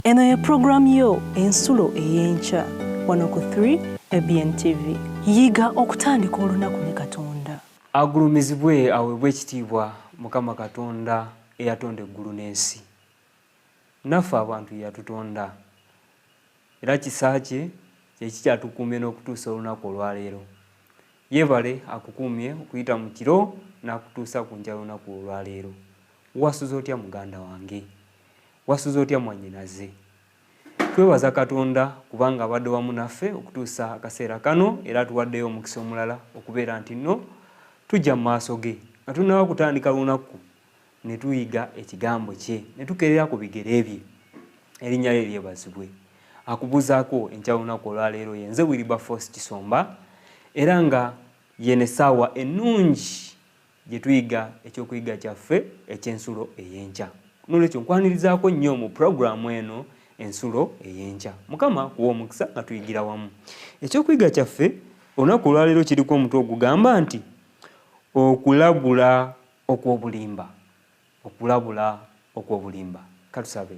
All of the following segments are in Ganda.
Eno ye pulogulaamu yo Ensulo ey'Enkya wano ku 3 ABN TV. Yiga okutandika olunaku ne Katonda. Agulumizibwe aweebwe ekitiibwa Mukama Katonda eyatonda eggulu n'ensi. Naffe abantu ye yatutonda era kisa kye kye kikyatukuumye n'okutuusa olunaku olwaleero. Yeebale akukuumye okuyita mu kiro n'akutuusa ku nkya y'olunaku olwaleero. Wasuze otya muganda wange? Wasuze otya mwannyinaze? Twebaza Katonda kubanga abadde wamu naffe okutuusa akaseera kano era atuwaddeyo omukisa omulala okubeera nti nno tujja mu maaso ge nga tunnaba kutandika lunaku ne tuyiga ekigambo kye ne tukeerera ku bigere bye. Erinnya lye lyebazibwe. Akubuuzaako enkya lunaku olwaleero ye nze Wilberforce Kisomba era nga yeno essaawa ennungi gye tuyiga ekyokuyiga kyaffe eky'ensulo ey'enkya. Nolwekyo nkwanirizaako nnyo mu pulogulaamu eno Ensulo ey'enkya. Mukama akuwe omukisa nga tuyigira wamu. Ekyokuyiga kyaffe olunaku olwaleero kiriko omutwe ogugamba nti okulabula okw'obulimba. Okulabula okw'obulimba. Katusabe.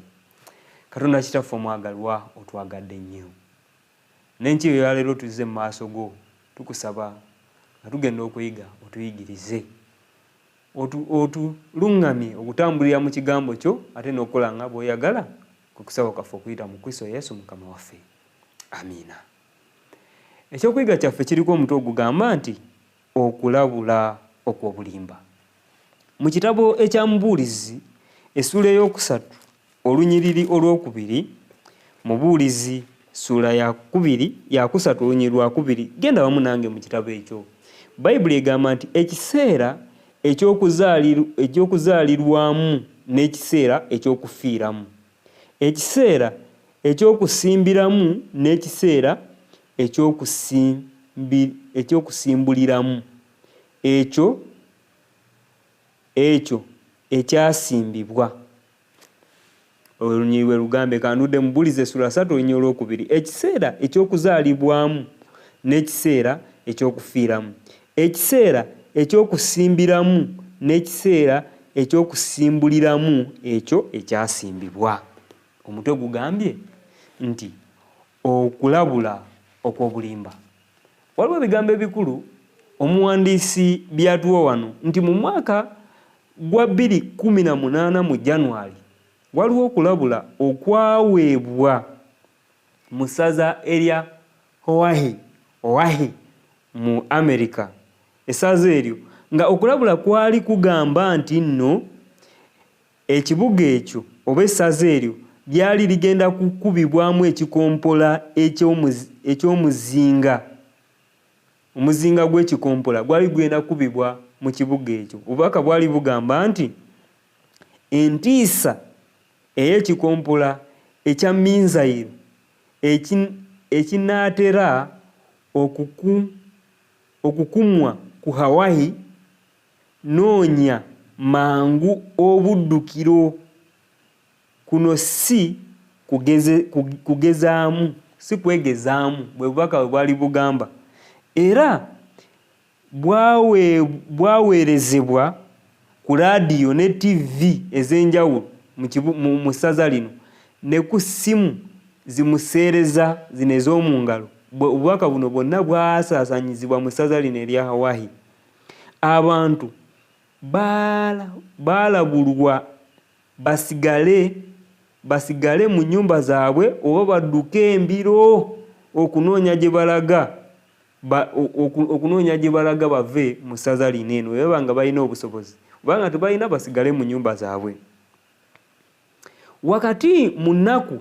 Katonda Kitaffe omwagalwa otwagadde nnyo. N'enkya eya leero tuzze mu maaso go, tukusaba nga tugenda okuyiga otuyigirize. Otuluŋŋamye okutambulira mu kigambo kyo ate n'okukola nga bw'oyagala, kwe kusaba kwaffe okuyita mu Kristo Yesu Mukama waffe. Amiina. Ekyokuyiga kyaffe kiriko omutwe ogugamba nti okulabula okw'obulimba. Mu kitabo ekya Mubuulizi essuula ey'okusatu olunyiriri olwokubiri, Mubuulizi ssuula ya kubiri yakusatu olunyiriri lwakubiri, genda wamu nange mu kitabo ekyo. Bayibuli egamba nti ekiseera eky'okuzaalirwamu n'ekiseera eky'okufiiramu, ekiseera eky'okusimbiramu n'ekiseera eky'okusimbuliramu ekyo ekyo ekyasimbibwa. Olunyiriri lwe lugambe kandudde mu Bulizi essula ssatu olunyiriri olwokubiri. Ekiseera eky'okuzaalibwamu n'ekiseera eky'okufiiramu. Ekiseera eky'okusimbiramu n'ekiseera eky'okusimbuliramu ekyo ekyasimbibwa. Omutwe gugambye nti Okulabula okw'obulimba. Waliwo ebigambo ebikulu omuwandiisi by'atuwa wano nti mu mwaka gwa 2018 mu January waliwo okulabula okwaweebwa mu ssaza erya Hawaii, Oahe, mu Amerika. Essaza eryo nga okulabula kwali kugamba nti nno Ekibuga ekyo oba essaza eryo lyali ligenda kukubibwamu ekikompola eky'omuzinga. Omuzinga gw'ekikompola gwali gugenda kukubibwa mu kibuga ekyo. Obubaka bwali bugamba nti, Entiisa ey'ekikompola ekya minzayiro ekinaatera okukumwa ku Hawaii Noonya mangu obuddukiro. Kuno si kugezaamu, si kwegezaamu, bwe bubaka bwe bwali bugamba. Era bwaweerezebwa ku laadiyo ne ttivvi ez'enjawulo mu ssaza lino ne ku ssimu zi museereza zino ez'omu ngalo. Obubaka buno bwonna bwasaasaanyizibwa mu ssaza lino erya Hawaii. Abantu baalabulwa basigale basigale mu nnyumba zaabwe oba badduke embiro okunoonya gye balaga okunoonya gye balaga bave mu ssaza lino eno bwe baba nga balina obusobozi oba nga tebalina basigale mu nnyumba zaabwe. Wakati mu nnaku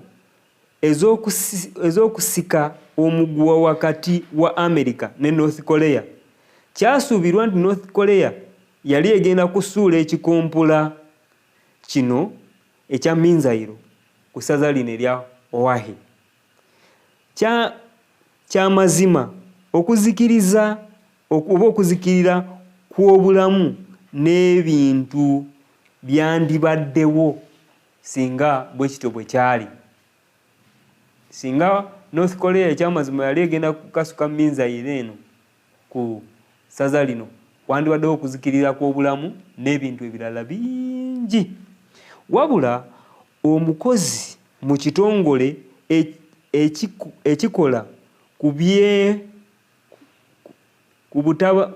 ez'okusika omuguwa wakati wa Amerika ne North Korea, kyasuubirwa nti North Korea yali egenda kusuula ekikompola kino ekya minzayiro ku ssaza lino erya Oahe. Kya kya mazima okuzikiriza oba okuzikirira kw'obulamu n'ebintu byandibaddewo singa bwe kityo bwe kyali. Singa North Korea ekyamazima yali egenda kukasuka minzayiro eno ku ssaza lino, wandibaddewo okuzikirira kw'obulamu n'ebintu ebirala bingi. Wabula omukozi. mu kitongole ekikola ku bye ku butaba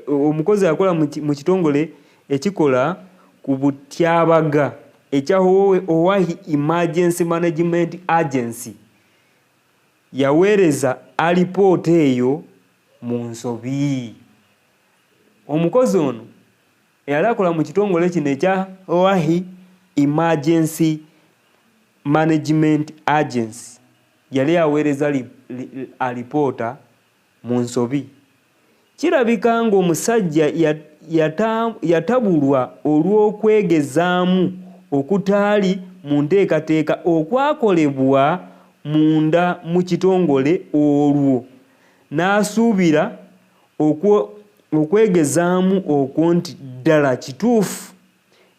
omukozi akola mu kitongole ekikola ku butyabaga ekya Hawaii Emergency Management Agency yaweereza alipoota eyo mu nsobi. Omukozi ono eyali akola mu kitongole kino ekya Hawaii Emergency Management Agency yali aweereza alipoota mu nsobi. Kirabika ng'omusajja yatabulwa olw'okwegezaamu okutaali mu nteekateeka okwakolebwa munda mu kitongole olwo n'asuubira okwegezaamu okwo nti ddala kituufu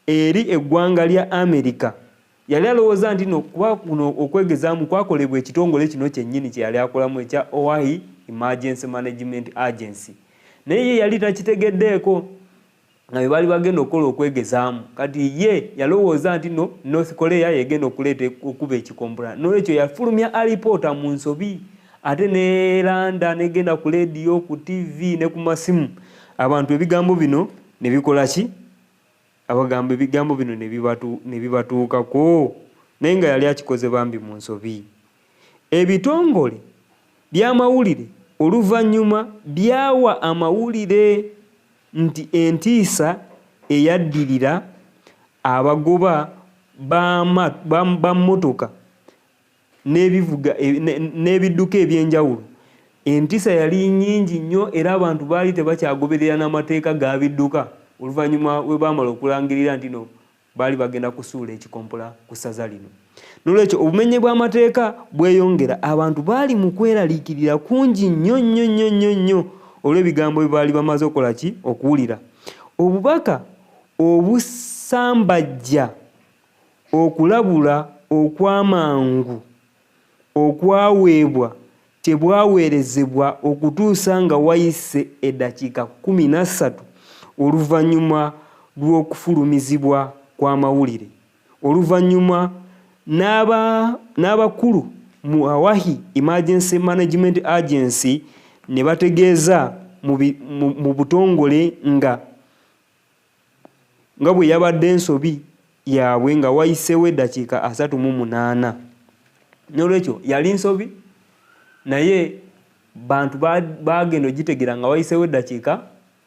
eri eggwanga lya Amerika. Yali alowooza nti no kuba kuno okwegezaamu kwakolebwa ekitongole kino kyennyini kye yali akolamu ekya Hawaii Emergency Management Agency, naye ye yali takitegeddeeko nga bwe baali bagenda okukola okwegezaamu. Kati ye yalowooza nti no North Korea yegenda okuleeta okuba ekikompola, nolwekyo yafulumya alipoota mu nsobi, ate neranda negenda ku leediyo, ku TV ne ku masimu. Abantu ebigambo bino ne bikola ki? Abagamba ebigambo bino ne bibatuukako, naye nga yali akikoze bambi mu nsobi. Ebitongole by'amawulire oluvannyuma byawa amawulire nti entiisa eyaddirira abagoba ba mmotoka n'ebidduka eby'enjawulo. Entiisa yali nnyingi nnyo era abantu baali tebakyagoberera n'amateeka ga bidduka oluvannyuma we baamala okulangirira nti no baali bagenda kusuula ekikompola ku ssaza lino. Noolwekyo obumenyi bw'amateeka bweyongera, abantu baali mu kweraliikirira kungi nnyo nnyo nnyo nnyo nnyo olw'ebigambo bye baali bamaze okukola ki? Okuwulira. Obubaka obusambajja okulabula okw'amangu okwaweebwa tebwaweerezebwa okutuusa nga wayise eddakiika 13 oluvannyuma lw'okufulumizibwa kw'amawulire. Oluvannyuma n'abakulu mu Hawaii Emergency Management Agency ne bategeeza mu butongole nga nga bwe yabadde ensobi yaabwe nga wayiseewo eddakiika 38. Noolwekyo yali nsobi, naye bantu baagenda ogitegera nga wayiseewo eddakiika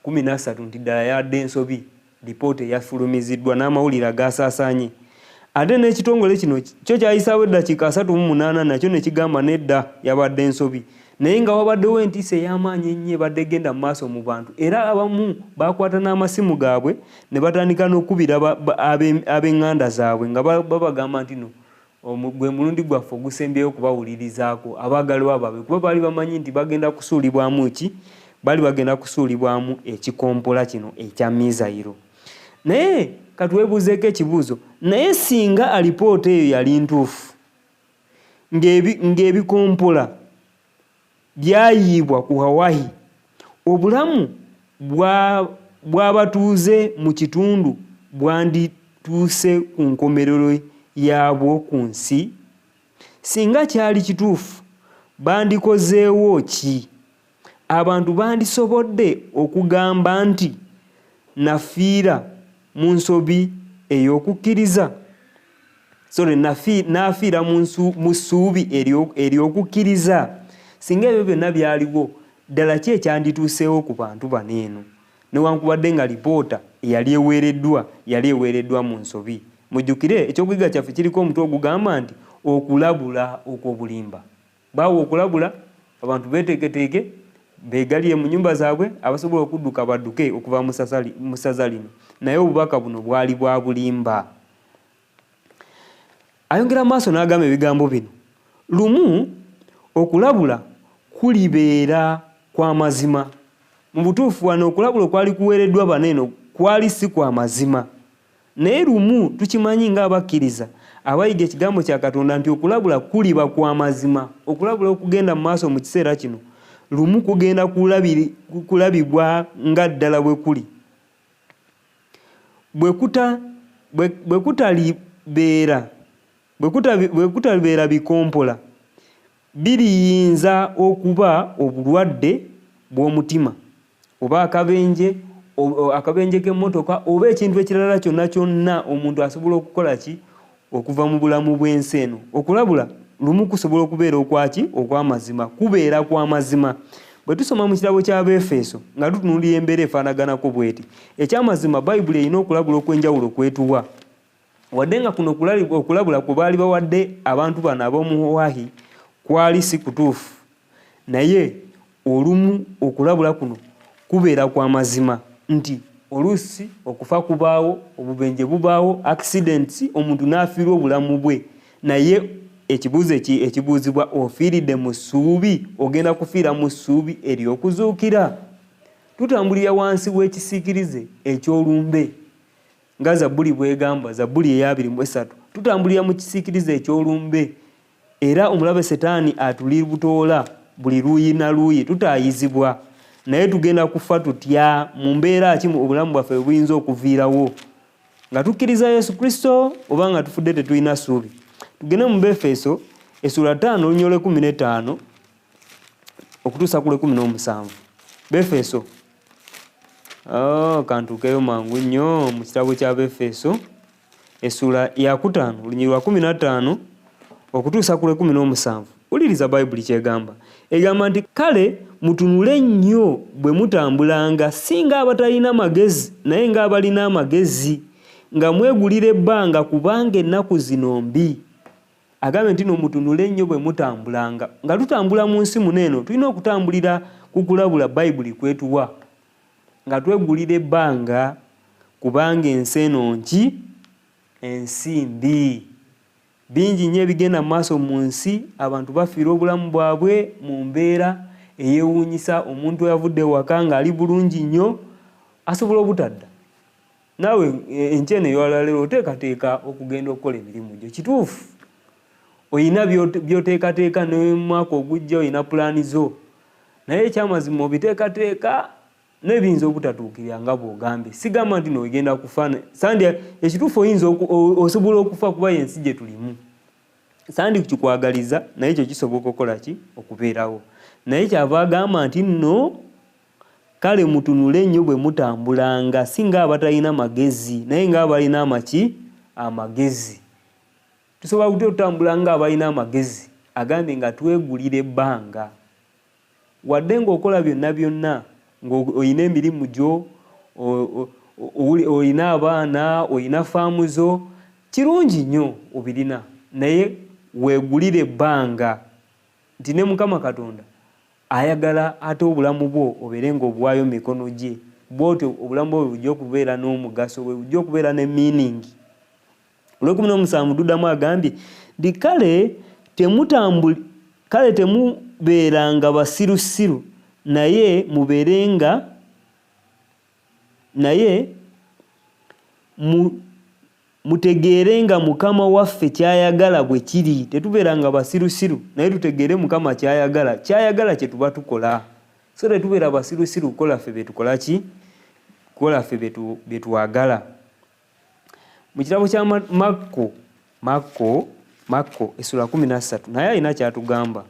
13 nti ddala yabadde nsobi lipoota eyafulumiziddwa n'amawulire agaasaasaanye. Ate n'ekitongole kino kyo kyayisaawo eddakiika 38 nakyo ne kigamba nedda yabadde nsobi. Naye nga wabaddewo entiisa ey'amaanyi ennyo ebadde egenda mu maaso mu bantu, era abamu baakwata n'amasimu gaabwe ne batandika n'okukubira ab'eŋŋanda zaabwe nga babagamba nti no gwe mulundi gwaffe ogusembyeyo okubawulirizaako abaagalwa baabwe, kuba baali bamanyi nti bagenda kusuulibwamu ki? Baali bagenda kusuulibwamu ekikompola kino ekya mizayiro. Naye katwebuuzeeko ekibuuzo, naye singa alipoota eyo yali ntuufu, ng'ebikompola byayiibwa ku Hawaii, obulamu bw'abatuuze mu kitundu bwandituuse ku nkomerero yaabwo ku nsi? Singa kyali kituufu, bandikozeewo ki? Abantu bandisobodde okugamba nti nafiira mu nsobi ey'okukkiriza? Sorry, nafiira mu ssuubi ery'okukkiriza? Singa ebyo byonna byaliwo, ddala ki ekyandituuseewo ku bantu bano eno? Newankubadde nga lipoota eyali eweereddwa yali eweereddwa mu nsobi. Mujjukire, ekyokuyiga kyaffe kiriko omutwe ogugamba nti okulabula okw'obulimba. Baawa okulabula abantu beeteeketeeke, beegalire mu nnyumba zaabwe, abasobola okudduka badduke okuva mu ssaza lino. Naye obubaka buno bwali bwa bulimba. Ayongera maaso n'agamba ebigambo bino, lumu okulabula kulibeera kwa mazima. Mu butuufu wano okulabula okwali kuweereddwa bano eno kwali si kwa mazima. Naye lumu tukimanyi ng'abakkiriza abayiga ekigambo kya Katonda nti okulabula kuliba kwa mazima. Okulabula okugenda mu maaso mu kiseera kino lumu kugenda kulabibwa nga ddala bwe kuli. Bwe kutalibeera. Bwe kutabeera bikompola, biriyinza okuba obulwadde bw'omutima oba akabenje, akabenje k'emmotoka oba ekintu ekirala kyonna kyonna omuntu asobola okukola ki okuva mu bulamu bw'ensi eno. Okulabula lumu kusobola okubeera okwaki okw'amazima, kubeera kwa mazima. Bwe tusoma mu kitabo ky'Abeefeso nga tutunuulira embeera efaanaganako bw'eti, eky'amazima Bayibuli erina okulabula okw'enjawulo kw'etuwa. Wadde nga kuno okulabula kwe baali bawadde abantu bano ab'omu Hawaii kwali si kutuufu, naye olumu okulabula kuno kubeera kwa mazima nti oluusi okufa kubaawo, obubenje bubaawo, accidents, omuntu n'afiirwa obulamu bwe. Naye ekibuuzo ekibuuzibwa, ofiiridde mu ssuubi? Ogenda kufiira mu ssuubi ery'okuzuukira? Tutambulira wansi w'ekisiikirize eky'olumbe. Nga Zabbuli bw'egamba, Zabbuli ey'abiri mu essatu, tutambulira mu kisiikirize eky'olumbe, era omulabe Setaani atuli butoola buli luuyi na luuyi. Tutaayizibwa. Naye tugenda kufa tutya? Mu mbeera ki obulamu bwaffe bwe buyinza okuviirawo? Nga tukkiriza Yesu Kristo oba nga tufudde tetulina ssuubi? Tugende mu Befeso essuula ttaano olunyiriri olw'ekkumi n'ettaano okutuusa ku lw'ekkumi n'omusanvu. Befeso. Oh, kantuukeyo mangu nnyo mu kitabo ky'Abaefeso essuula yakutaano olunyiriri lwa 15 okutuusa ku lw'ekumi n'omusanvu. Wuliriza Bayibuli ky'egamba. Egamba nti, Kale mutunule nnyo bwe mutambulanga, si ng'abatalina magezi, naye ng'abalina amagezi, nga mwegulira ebbanga, kubanga ennaku zino mbi. Agambye nti no mutunule nnyo bwe mutambulanga. Nga tutambula mu nsi muno eno, tulina okutambulira ku kulabula Bayibuli kwetuwa, nga twegulira ebbanga, kubanga ensi eno nki? Ensi mbi. Bingi nnyo ebigenda mu maaso mu nsi, abantu bafiirwa obulamu bwabwe mu mbeera eyeewuunyisa, omuntu eyavudde ewaka ng'ali bulungi nnyo asobola obutadda. Naawe enkya eno ey'olwaleero oteekateeka okugenda okukola emirimu gyo. Kituufu, olina by'oteekateeka ne mu mwaka ogujja olina pulaani zo. Naye ekyamazima obiteekateeka naye biyinza obutatuukirira nga bw'ogambye. Sigamba nti no ogenda kufa. Sandi ekituufu oyinza osobola okufa kuba y'ensi gye tulimu. Sandi kikwagaliza naye ekyo kisoboka okukola ki okubeerawo. Naye kyava agamba nti nno Kale mutunule nnyo bwe mutambulanga, si ng'abatalina magezi, naye ng'abalina amaki? Amagezi. Tusobola kutya otutambula ng'abalina amagezi? Agambye nga twegulira ebbanga. Wadde ng'okola byonna byonna, ng'olina emirimu gyo, olina abaana, olina faamu zo, kirungi nnyo obirina, naye weegulire ebbanga nti ne Mukama Katonda Ayagala ate obulamu bwo obeere nga obuwaayo mu mikono gye. Bw'otyo obulamu bwo bwe bujja okubeera n'omugaso, bwe bujja okubeera ne meaning. Olw'ekumi n'omusanvu tuddamu agambye nti kale temutambuli kale temubeeranga basirusiru naye mubeerenga naye mu Mutegeere nga Mukama waffe ky'ayagala bwe kiri. Tetubeeranga basirusiru, naye tutegeere Mukama ky'ayagala. Ky'ayagala kye tuba tukola. So tetubeera basirusiru kukola ffe bye tukola ki? Kukola ffe bye twagala. Mu kitabo kya Makko, Makko, Makko essula 13, naye alina ky'atugamba.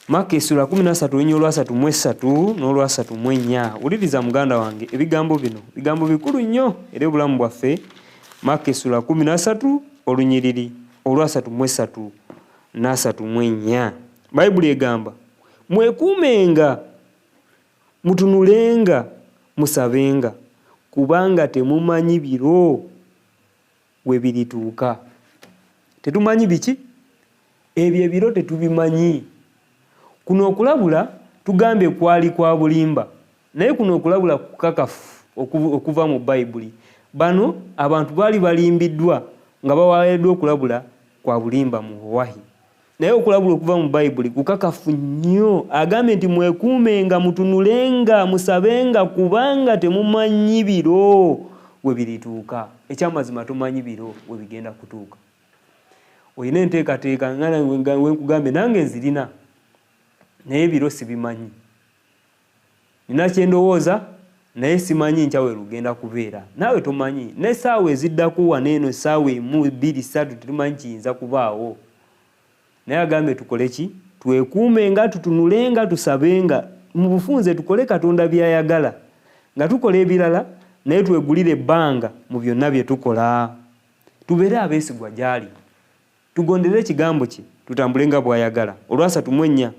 Makko essula 13 oluny olwasatu mu essatu n'olwasatu mu ennya. Wuliriza muganda wange ebigambo bino, bigambo bikulu nnyo eri obulamu bwaffe. Makko essula 13 olunyiriri olwasatu mu essatu n'asatu mu ennya. Bayibuli egamba, mwekuumenga, mutunulenga, musabenga, kubanga temumanyi biro we birituuka. Tetumanyi biki? Ebyo ebiro tetubimanyi. Kuno okulabula tugambye kwali kwa bulimba, naye kuno okulabula kukakafu okuva mu Bayibuli. Bano abantu baali balimbiddwa nga baweereddwa okulabula kwa bulimba mu Hawaii. Naye okulabula okuva mu Bayibuli kukakafu nnyo. Agambye nti mwekuumenga, mutunulenga, musabenga, kubanga temumanyi biro we birituuka. Ekyamazima tomanyi biro we bigenda kutuuka. Olina enteekateeka nga wenkugambye nange nzirina, naye ebiro sibimanyi. Nina kye ndowooza Naye simanyi nkya we lugenda kubeera. Naawe tomanyi. N'essaawa eziddako wano eno, essaawa emu, bbiri, ssatu, tetumanyi kiyinza kubaawo. Naye agambye tukole ki? Twekuumenga, tutunulenga, tusabenga. Mu bufunze tukole Katonda by'ayagala. Nga tukola ebirala, naye twegulire ebbanga mu byonna bye tukola. Tubeere abeesigwa gy'ali. Tugondere ekigambo kye, tutambule nga bw'ayagala. Olwasatu mu ennya.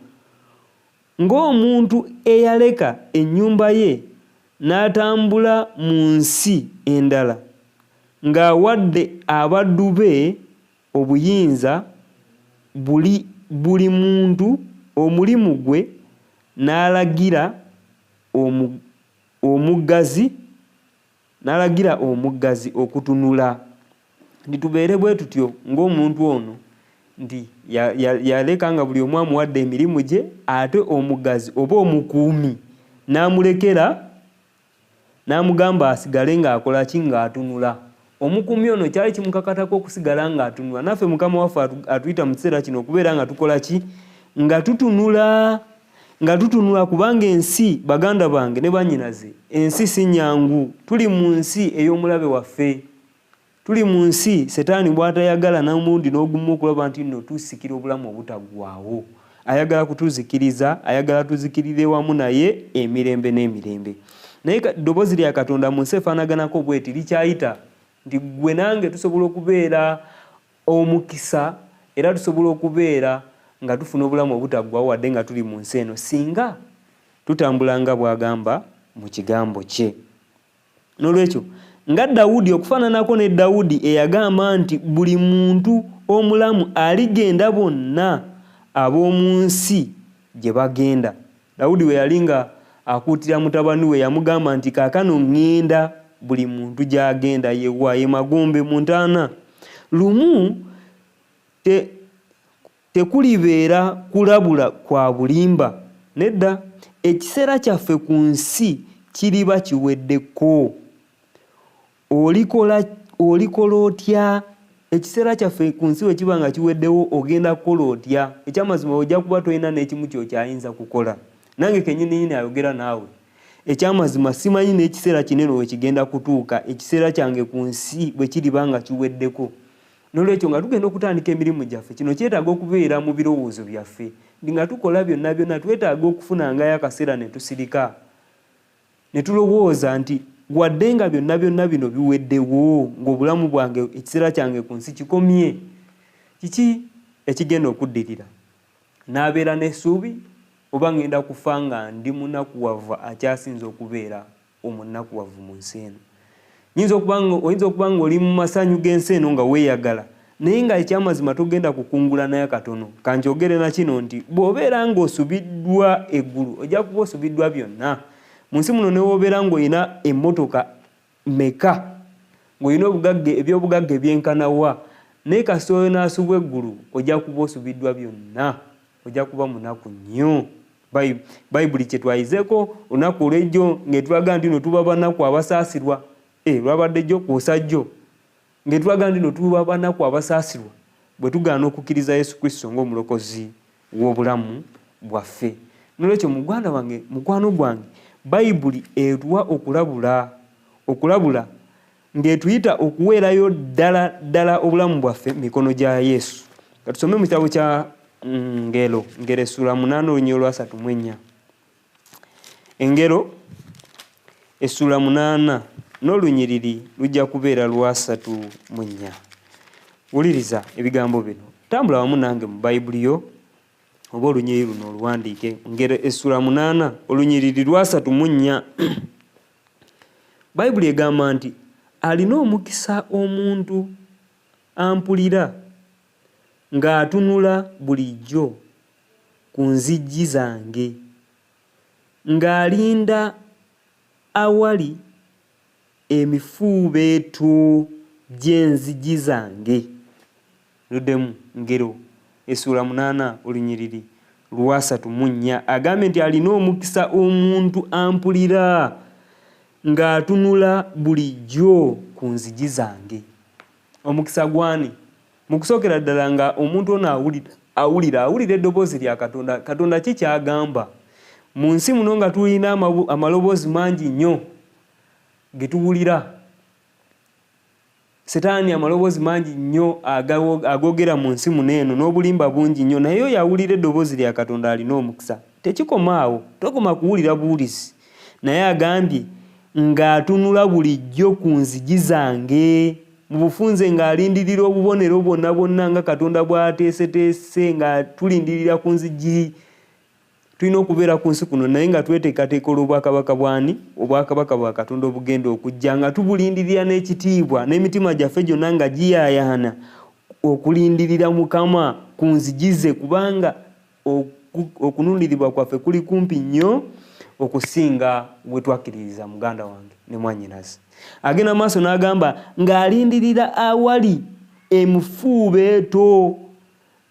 Ng'omuntu eyaleka ennyumba ye n'atambula mu nsi endala, ng'awadde abaddu be obuyinza, buli buli muntu omulimu gwe, n'alagira omuggazi N'alagira omuggazi okutunula. Nti tubeere bwe tutyo ng'omuntu ono, nti ya, ya, yaleka nga buli omu amuwadde emirimu gye, ate omuggazi oba omukuumi n'amulekera, n'amugamba asigale ng'akola ki? Ng'atunula. Omukuumi ono kyali kimukakatako okusigala ng'atunula. Naffe Mukama waffe atuyita mu kiseera kino okubeera nga tukola ki? Nga tutunula. Nga tutunula, kubanga ensi, baganda bange ne bannyinaze, ensi si nnyangu. Tuli mu nsi ey'omulabe waffe. Tuli mu nsi Setaani bw'atayagala n'omulundi n'ogumu okulaba nti nno tusikira obulamu obutaggwaawo. Ayagala kutuzikiriza, ayagala tuzikirire wamu naye emirembe n'emirembe. Naye eddoboozi lya Katonda mu nsi efaanaganako bw'eti likyayita nti ggwe nange tusobola okubeera omukisa era tusobola okubeera nga tufuna obulamu obutaggwaawo wadde nga tuli mu nsi eno singa tutambula nga bw'agamba mu kigambo kye. N'olwekyo, nga Dawudi, okufaananako ne Dawudi eyagamba nti buli muntu omulamu aligenda bonna ab'omu nsi gye bagenda. Dawudi bwe yali nga akuutira mutabani we yamugamba nti, Kaakano ŋŋenda buli muntu gy'agenda, ye wa? Ye magombe, mu ntaana. Lumu te, tekulibeera kulabula kwa bulimba. Nedda, ekiseera kyaffe ku nsi kiriba kiweddeko. Olikola, olikola otya? Ekiseera kyaffe ku nsi bwe kiba nga kiweddewo, ogenda kukola otya? Eky'amazima ojja kuba tolina n'ekimu ky'okyayinza kukola. Nange kennyininyini ayogera naawe, eky'amazima simanyi n'ekiseera kinene we kigenda kutuuka, ekiseera kyange ku nsi bwe kiriba nga kiweddeko. N'olwekyo nga tugenda okutandika emirimu gyaffe, kino kyetaaga okubeera mu birowoozo byaffe, nti nga tukola byonna byonna twetaaga okufunangayo akaseera ne tusirika. Ne tulowooza nti, Wadde nga byonna byonna bino biweddewo, ng'obulamu bwange, ekiseera kyange ku nsi kikomye, kiki ekigenda okuddirira? Nnaabeera n'essuubi, oba ŋŋenda kufa nga ndi munakuwavu akyasinze okubeera omunakuwavu mu nsi eno? Nnyinza okuba nga, oyinza okuba nga oli mu masanyu g'ensi eno nga weeyagala, naye nga eky'amazima togenda kukungula n'akatono. Ka nkyogere na kino nti, bw'obeera nga osubiddwa eggulu, ojja kuba osubiddwa byonna. Mu nsi muno ne w'obeera ng'olina emmotoka mmeka, ng'olina obugagga, eby'obugagga ebyenkana wa, naye kasita onaasubwa eggulu, ojja kuba osubiddwa byonna. Ojja kuba munaku nnyo. Bayibuli kye twayizeeko olunaku olw'ejjo ng'etulaga nti no tuba banaku abasaasirwa. Eh, lwabadde jjo kwosa jjo. Ng'etulaga nti no tuba banaku abasaasirwa bwe tugaana okukkiriza Yesu Kristo ng'omulokozi w'obulamu bwaffe. N'olwekyo muganda wange, mukwano gwange, Bayibuli etuwa okulabula, okulabula ng'etuyita okuweerayo ddala ddala obulamu bwaffe mu mikono gya Yesu. Ka tusome mu kitabo kya Ngero, Ngero essuula munaana olunyiriri olwasatu mu ennya. Engero essuula munaana n'olunyiriri lujja kubeera lwasatu mu nnya. Wuliriza ebigambo bino. Tambula wamu nange mu Bayibuli yo oba olunyiriri luno oluwandiike. Ngero essuula munaana olunyiriri lwasatu mu nnya. Bayibuli egamba nti, Alina omukisa omuntu ampulira, ng'atunula bulijjo ku nzigi zange, ng'alinda awali emifuubeeto gy'enzigi zange. Luddemu, Ngero essuula munaana olunyiriri lw'asatu mu nnya agambye nti alina omukisa omuntu ampulira ng'atunula bulijjo ku nzigi zange. Omukisa gw'ani? Mu kusookera ddala nga omuntu ono awulira, awulira, awulira eddoboozi lya Katonda. Katonda ki ky'agamba? Mu nsi muno nga tulina amaloboozi mangi nnyo. Ge tuwulira. Setaani amaloboozi mangi nnyo agoogera mu nsi muno eno n'obulimba bungi nnyo, naye oyo awulira eddoboozi lya Katonda alina omukisa. Tekikoma awo, tokoma kuwulira buwulizi, naye agambye, Ng'atunula bulijjo ku nzigi zange. Mu bufunze ng'alindirira obubonero bwonna bwonna nga Katonda bw'ateeseteese nga tulindirira ku nzigi. Tulina okubeera ku nsi kuno naye nga tweteekateeka olw'obwakabaka bw'ani? Obwakabaka bwa Katonda obugenda okujja, nga tubulindirira n'ekitiibwa, n'emitima gyaffe gyonna nga giyaayaana okulindirira Mukama ku nzigi ze, kubanga okununulibwa kwaffe kuli kumpi nnyo okusinga we twakkiririza. Muganda wange ne mwannyinaze, agenda maaso n'agamba ng'alindirira awali emifuubeeto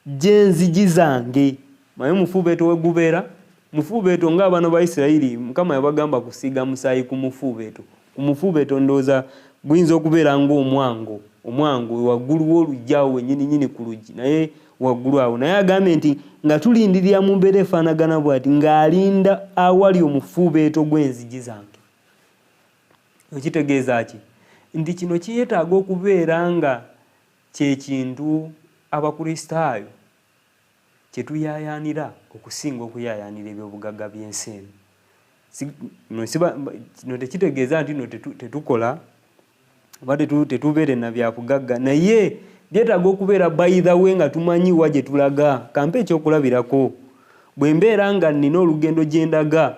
gy'enzigi zange. Manyi omufuubeeto we gubeera? Mufuubeeto ng'abaana ba Isirayiri, Mukama yabagamba kusiiga musaayi ku mufuubeeto. Ku mufuubeeto ndowooza guyinza okubeera ng'omwango, omwango waggulu w'oluggi awo wennyininyini ku luggi, naye waggulu awo. Naye agambye nti nga tulindirira mu mbeera efaanagana bw'ati, ng'alinda awali omufuubeeto gw'enzigi zange. Ekitegeeza ki? Nti kino kyetaaga okubeera nga kye kintu Abakristaayo kye tuyaayaanira okusinga okuyaayaanira eby'obugagga by'ensi eno. Kino tekitegeeza nti no tetukola oba tetubeere na byabugagga, naye byetaaga okubeera by the way nga tumanyi wa gye tulaga. Kampe ekyokulabirako, bwe mbeera nga nnina olugendo gye ndaga,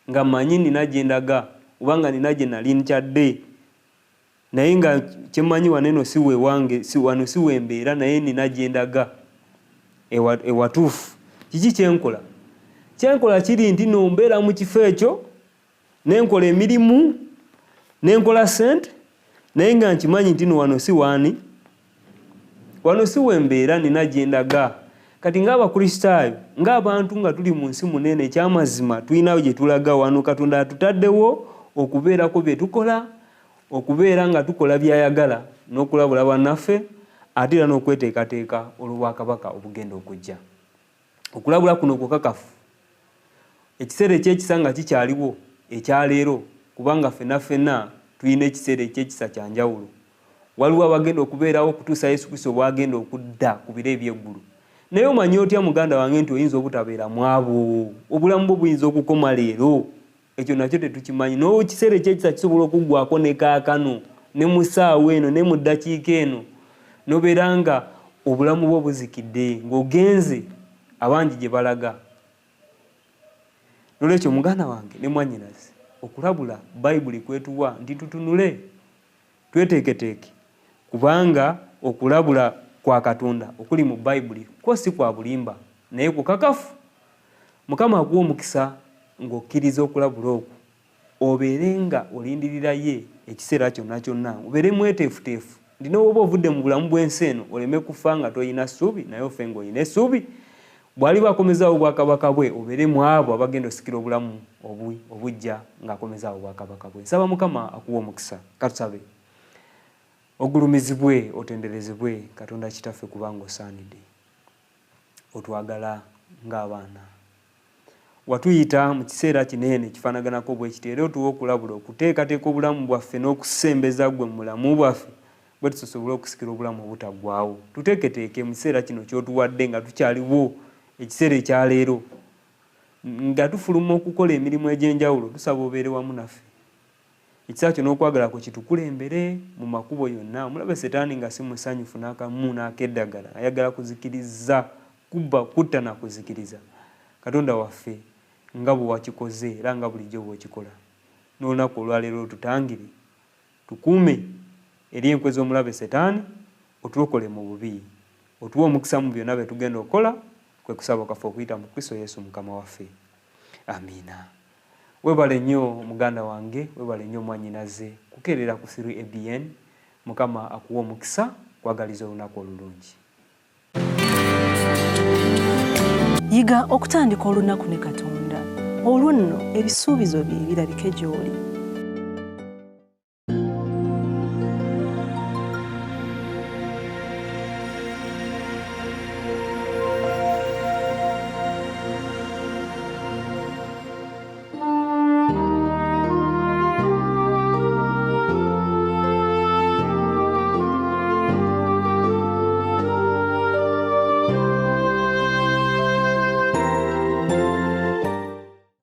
nga mmanyi nnina gye ndaga oba nga nnina gye nali nkyadde, Naye nga kye mmanyi wano eno si we wange, si, wano si we mbeera, naye nnina gye ndaga ewa, ewatuufu. Kiki kye nkola? Kye nkola kiri nti no mbeera mu kifo ekyo, ne nkola emirimu, ne nkola ssente, naye nga nkimanyi nti no wano si waani, wano si we mbeera, nnina gye ndaga. Kati ng'Abakristaayo, ng'abantu nga tuli mu nsi muno eno, eky'amazima tulina gye tulaga wano. Katonda atutaddewo okubeerako bye tukola, Okubeera nga tukola by'ayagala n'okulabula bannaffe ate era n'okweteekateeka olw'Obwakabaka obugenda okujja. Okulabula kuno kukakafu. Ekiseera eky'ekisa nga kikyaliwo ekya leero, kubanga ffenna ffenna tulina ekiseera eky'ekisa kya njawulo. Waliwo abagenda okubeerawo okutuusa Yesu Kristo bw'agenda okudda ku bire eby'eggulu. Naye omanyi otya, muganda wange, nti oyinza obutabeera mu abo? Obulamu bwo buyinza okukoma leero. Ekyo nakyo tetukimanyi. N'ekiseera eky'ekisa kisobola okuggwaako ne kaakano, ne mu ssaawa eno, ne mu ddakiika eno, n'obeera nga obulamu bwo buzikidde, ng'ogenze abangi gye balaga. N'olwekyo, muganda wange ne mwannyinaze, okulabula Bayibuli kw'etuwa nti tutunule, tweteeketeeke, kubanga okulabula kwa Katonda okuli mu Bayibuli kwo si kwa bulimba, naye kukakafu. Mukama akuwe omukisa ng'okkiriza okulabula okwo, obeere nga olindirira Ye ekiseera kyonna kyonna, obeere mweteefuteefu nti ne bw'oba ovudde mu bulamu bw'ensi eno oleme kufa nga tolina ssuubi, naye ofe ng'olina essuubi. Bw'aliba akomezaawo obwakabaka bwe, obeere mu abo abagenda osikira obulamu obuggya ng'akomezaawo obwakabaka bwe. Nsaba Mukama akuwe omukisa. Katusabe. Ogulumizibwe, otenderezebwe, Katonda Kitaffe, kubanga osaanidde. Otwagala ng'abaana. Watuyita mu kiseera kino eno ekifaanaganako bwe kiti, era otuwa okulabula okuteekateeka obulamu bwaffe n'okusembeza Ggwe mu bulamu bwaffe, bwe tutyo tusobole okusikira obulamu Obutaggwaawo. Tuteeketeeke mu kiseera kino ky'otuwadde nga tukyaliwo, ekiseera ekya leero. Nga tufuluma okukola emirimu egy'enjawulo, tusaba Obeere wamu naffe. Ekisa kyo n'okwagala kwo kitukulembere mu makubo yonna. Omulabe Setaani nga si musanyufu n'akamu n'ak'eddagala, ayagala kuzikiriza, kubba, kutta na kuzikiriza. Katonda waffe, nga bwe wakikoze era nga bulijjo bw'okikola, n'olunaku olwa leero otutangire, tukuume eri enkwe z'omulabe Setaani, otulokole mu bubi. Otuwe omukisa mu byonna bye tugenda okukola, kwe kusaba kwaffe okuyita mu Kristo Yesu Mukama waffe. Amiina. Webale nnyo muganda wange, webale nnyo mwanyinaze kukeerera ku 3ABN. Mukama akuwe omukisa, nkwagaliza olunaku olulungi. Yiga okutandika olunaku ne Katonda, olwo nno ebisuubizo bye birabike gy'oli.